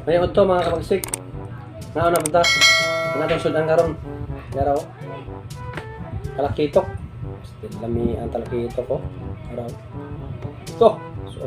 May udto, mga kabagsik. Naon na punta. Ang atong sudan karon. Yaraw. Talakitok. Still lami ang talakitok ko. Araw. Ito,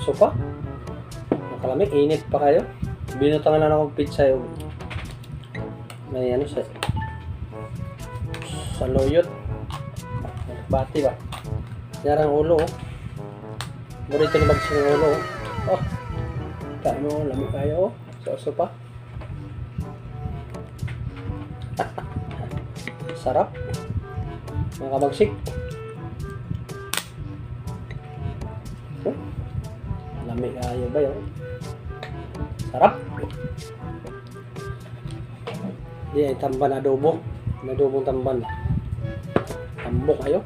so pa. Makalami, init pa kayo. Binutangan na akong pizza yung may ano sa loyot. Bati ba? Yarang ulo oh. Burrito ni Bagsik ng ulo oh. Oh. Kano, lami kayo oh. So pa. Sarap. Mga kabagsik. Oh. Lami kayo ba yun? Sarap. Di ay tamban adobo. May adobong tamban. Tambok kayo.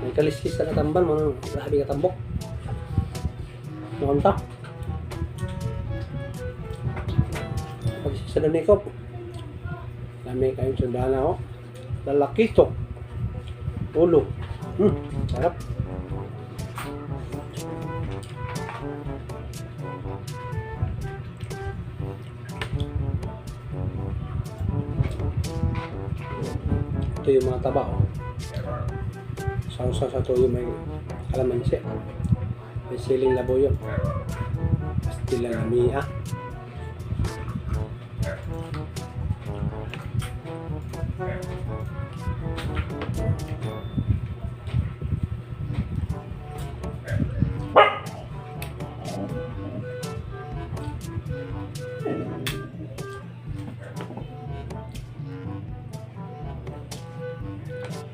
May kaliskis na tamban. Mga grabe ka tambok. Noon ta. Pag sa Donikop. Lami kayong sundana oh. Lalaki to. Ulo. Sarap. Ito yung mga taba oh. Sausa sa toyo, may kalamansi. May siling labuyo. Pastila lami ah.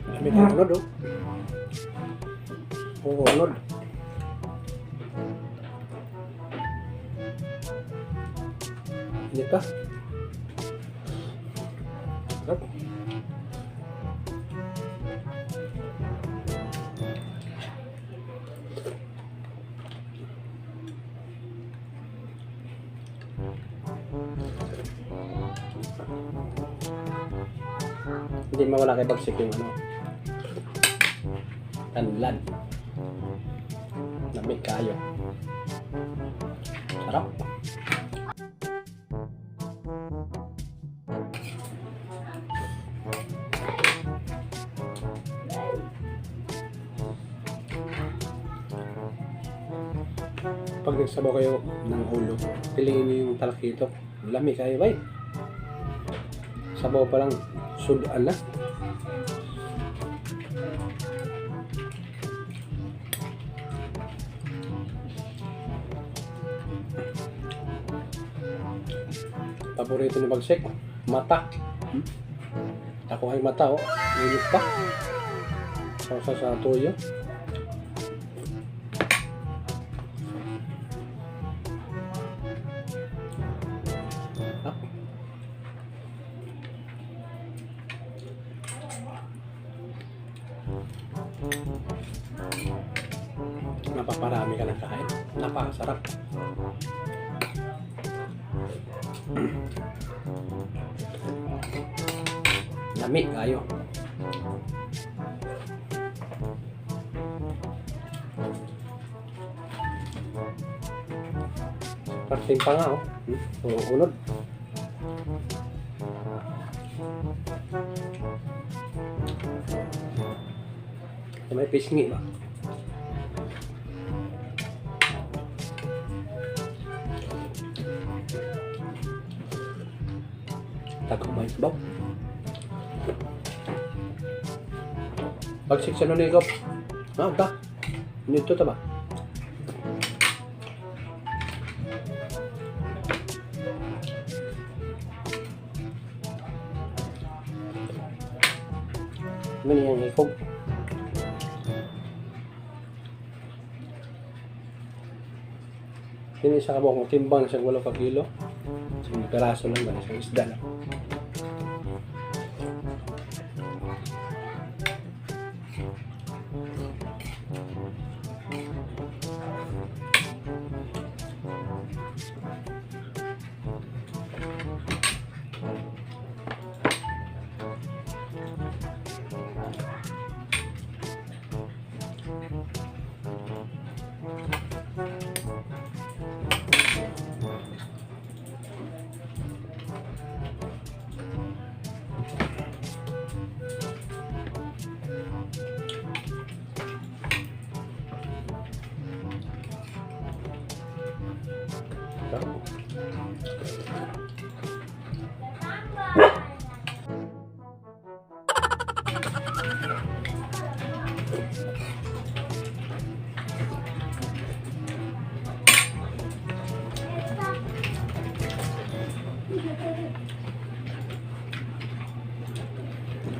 Lami kayo unod oh. Oo, unod. Hindi pa. Sarap. Hindi mawala kay Bagsik yung ano. Tanlad. Lamig kayo. Sarap. Pag nagsabaw kayo ng ulo, piliin niyo yung talakitok. Lami kayo, bay. Sabaw pa lang, sudan na. Paborito ni Bagsik, mata. Ako ay mata, oh. Init pa. Sausa sa toyo. Ah. Napaparami ka ng kain. Napakasarap. Lami kayo. Parting pa nga oh. Oo, unod. May pisngi ba? Tago may sabaw. Bagsik sa nunikop. Ah, ba? Nito ta ba? Ano yung ikog? Kini sa kabok timbang sa 8 ka kilo. Isang peraso lang ba? Isang isda lang.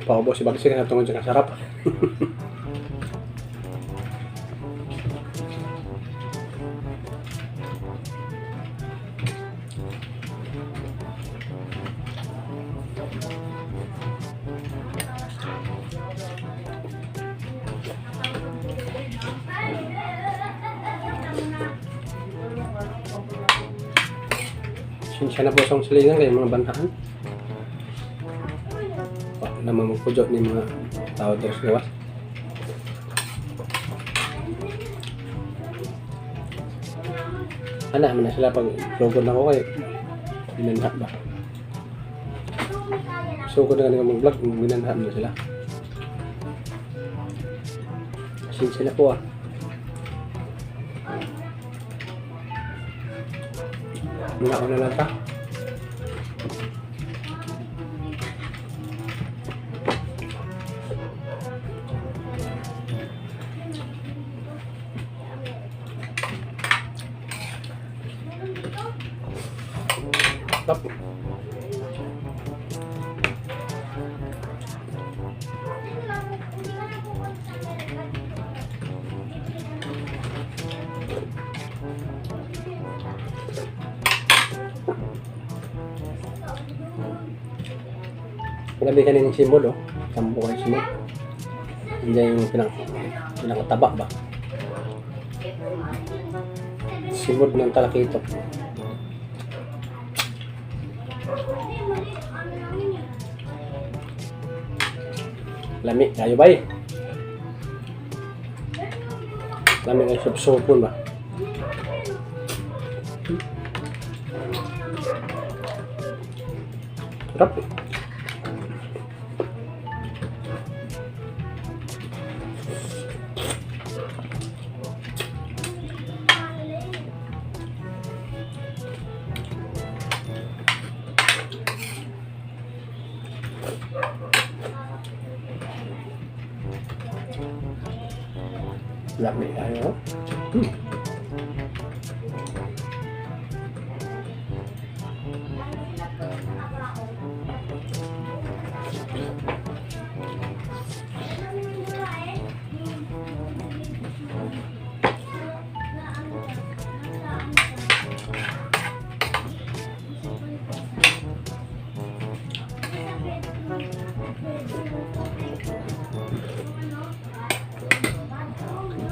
Paubos si Bagsik na tungod sa kasarap. Sinsya na po sa silingan kayo mga bantaan. Pa, naman magpudyo ni mga tao dito sa gawas. Ana, man na sila pag sugod na ko kay binanha ba? Sugod na kanila mag-vlog, binanha na sila. Sinsya na po ah. Mga na lang ta. Stop. Grabe kanin ng simod, oh. Tambo kayo simod. Hindi yung pinakataba ba? Simod ng talakitok. Lami, kayo ba eh? Lami kayo supsupon ba? Sarap eh. Lami kayo.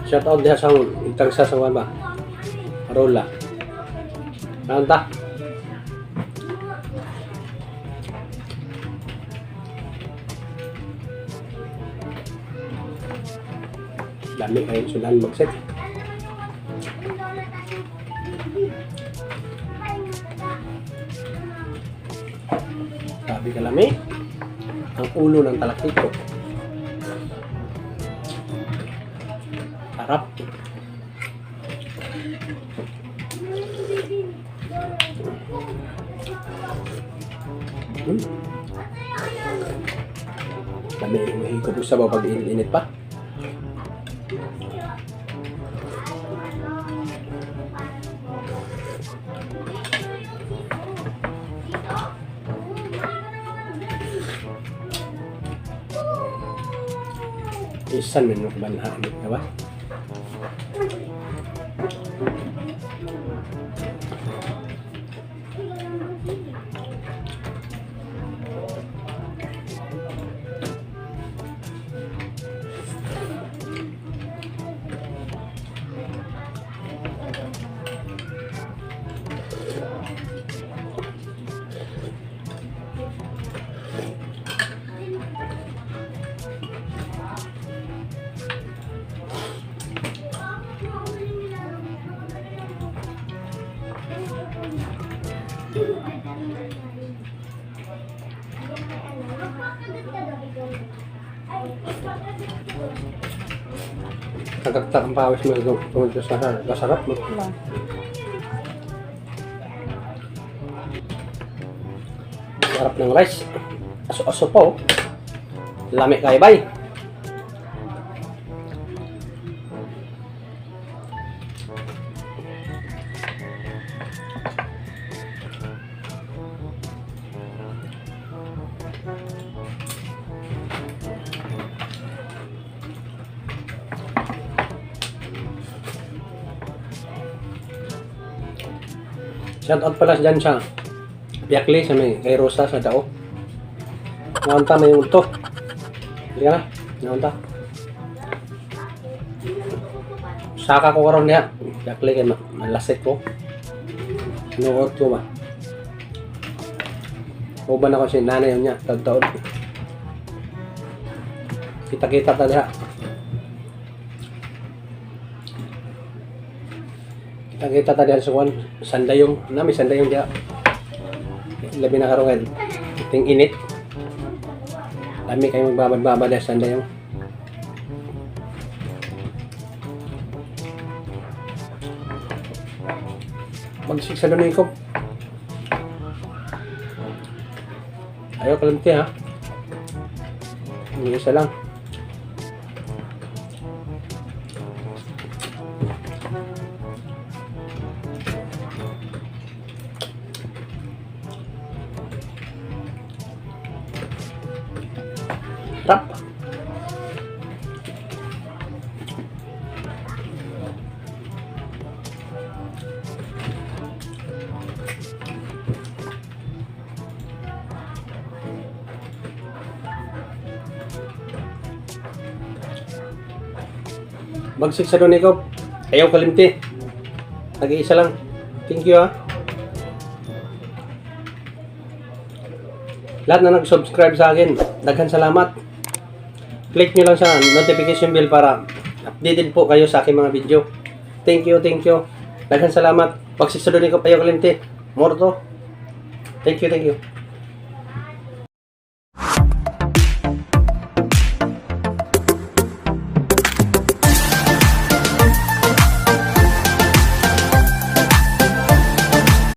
Shout out diha sa itang sa sa ba? Rola. Nanta. Dami kayo sudan magset. Sabi ka lami. Ang ulo ng talakito. Sarap. Lami mahigop sa ba pag init pa? Isan man yung banhaan, di ba? Tagaktak ang pawis mo tungkol sa kasarap mo. Wala. Sarap ng rice. Aso-aso pa oh. Lami kay bay. Shout out pala dyan sa Biakli, sa may kay Rosa sa Dao. Naunta may ulto. Hindi ka na. Naunta. Saka ko karon niya. Biakli kay malasik ko. Nuot ko ba? Uban ako si nanay niya, taon-taon. Kita-kita ta diha. Kita-kita ta diha sa kuan, sandayong, na may sandayong diha. Labi na karon kay ting init. Dami kayo magbabad-babad diha sa sandayong. Magsik sa dunay ko. Ayaw kalimti ha. Hindi isa lang. Rap. Bagsik sa dunay ko. Ayaw kalimti. Nag-iisa lang. Thank you ha. Lahat na nag-subscribe sa akin, daghan salamat. Click nyo lang sa notification bell para updated po kayo sa aking mga video. Thank you, thank you. Daghan salamat. Bagsik sa dunay ko, ayaw kalimti. Morto. Thank you, thank you.